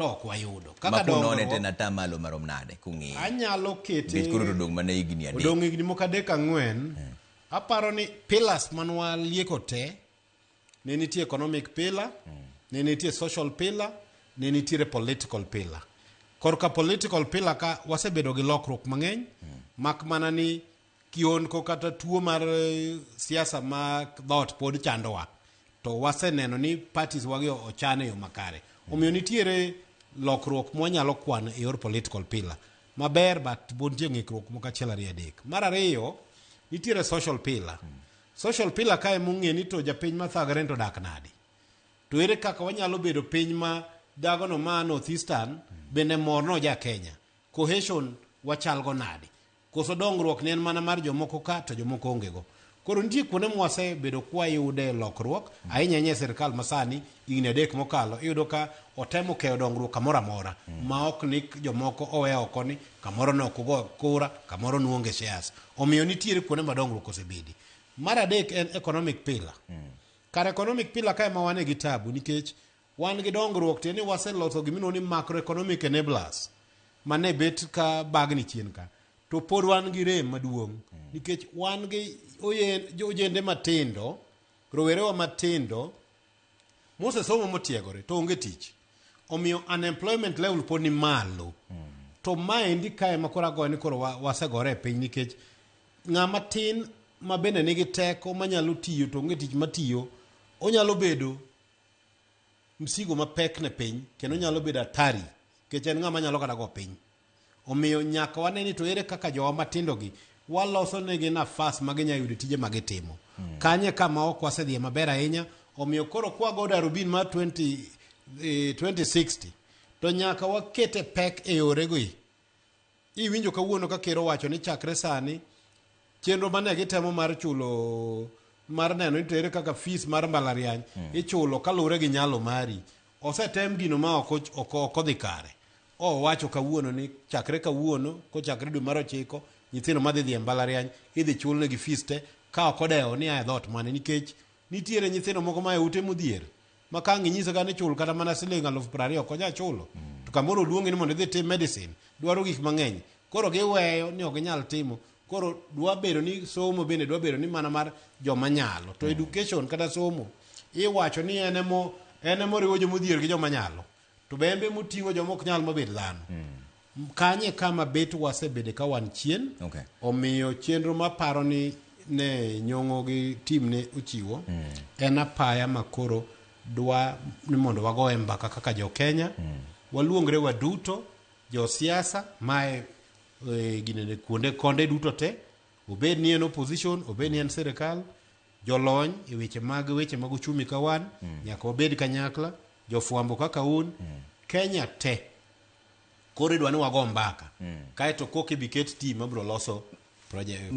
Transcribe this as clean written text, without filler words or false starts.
To ok wayudo. Kaka Ma kunone dongruok, to en atamalo marom nade kung'iyo? anyalo kete Nikech koro to odong' mana higni adek. Odong' higni moko adek ang'wen. Aparo ni pillars man walieko te, ne nitie economic pillar, ne nitie social pillar, ne nitiere political pillar. Korka political pillar ka wasebedo gi lokruok mang'eny, mak mana ni kihondko kata tuo mar eh, siasa ma dhoot pod chandowa to waseneno ni parties wagi ochan e yo makare omiyo nitiere lokruok mwanyalo kwano e yor political pillar maber but pod nitie ng'ikruok moko achiel ariyo adek mar ariyo nitiere social pillar social pillar kae mong'e ni to japiny mathagore ni to dak nade to ere kaka wanyalo bedo piny ma jagono ma North Eastern bende mor no ja Kenya cohesion wachalgo nade Koso dongruok ne en mana mar jomoko ka to jomoko onge go. Koro nitie kuonde mwasebedo kwayude lokruok, ahinya ahinya e sirkal masani, higni adek mokalo, iyudo ka otemo keyo dongruok kamoro amora ma ok ni jomoko owe oko ni kamoro ne ok ugo kura, kamoro nuonge shares. Omiyo nitiere kuonde ma dongruok osebede. Mar adek en economic pillar. Kar economic pillar ka ema wane gi tabu nikech Wan gi dongruok tiende ni waseloso gima iluongo ni macroeconomic enablers ma ne bet ka bagni chien ka. To pod wan gi rem maduong' nikech wan gi ojende matindo, rowerewa matindo mosesomo motiegore to onge tich. Omiyo unemployment level pod ni malo. To maendi kae ma koro agoyo ni koro wasegore e piny nikech ng'ama tin ma bende nigi teko manyalo tiyo to onge tich matiyo onyalo bedo msigo mapek ne piny kendo nyalo bedo hatari nikech en ng'ama nyalo kata go piny. Omiyo nyaka wane ni to ere kaka jowa matindo gi waloso negi nafas ma ginyalo yudo tije ma gitimo. Kanye kama ok wasedhiye maber ahinya. Omiyo koro kwago darubin mar 20, 2060 to nyaka wakete pek e yorego Iwinjo kawuono ka ker owacho ni chakre sani chenro mane gitemo mar chulo mar neno ni to ere kaka fees mar mbalariany ichulo kaluwore gi nyalo mari. Osetem gino ma ok ok ok odhi kare. Owacho kawuono ni chakre kawuono kochakre dwe mar ochiko nyithindo madhi dhi e mbalariany idhi chulnegi fees te ka ok odewo ni a e dhoot mane nikech nitiere nyithindo moko ma e ute modhier ma ka ang' inyise kata ni chul kata mana siling 20,000 ok onyal chulo to kamoro oluongi ni mondo idhi itim medicine dwaro gik mang'eny koro giweyo ni ok ginyal timo koro dwa bedo ni somo bende dwa bedo ni mana mar joma nyalo to education kata somo iwacho ni en emo en emoriwo jomodhier gi joma nyalo to be en be moting'o joma ok nyal mabed dhano kanye e kama bet wasebede ka wan chien Okay. omiyo chenro maparo ni ne nyong'o gi tim ne ochiwo en apaya ma koro dwa ni mondo wagoye mbaka kaka jo Kenya waluongre waduto josiasa mae e, ginene kuonde konde duto te obed ni en opposition obed ni en sirikal jolony e weche mag weche mag uchumi ka wan nyaka wabed kanyakla jofwambo kaka un Kenya te koro idwa ni wago mbaka kaeto koka ibi ket team mabiro loso project.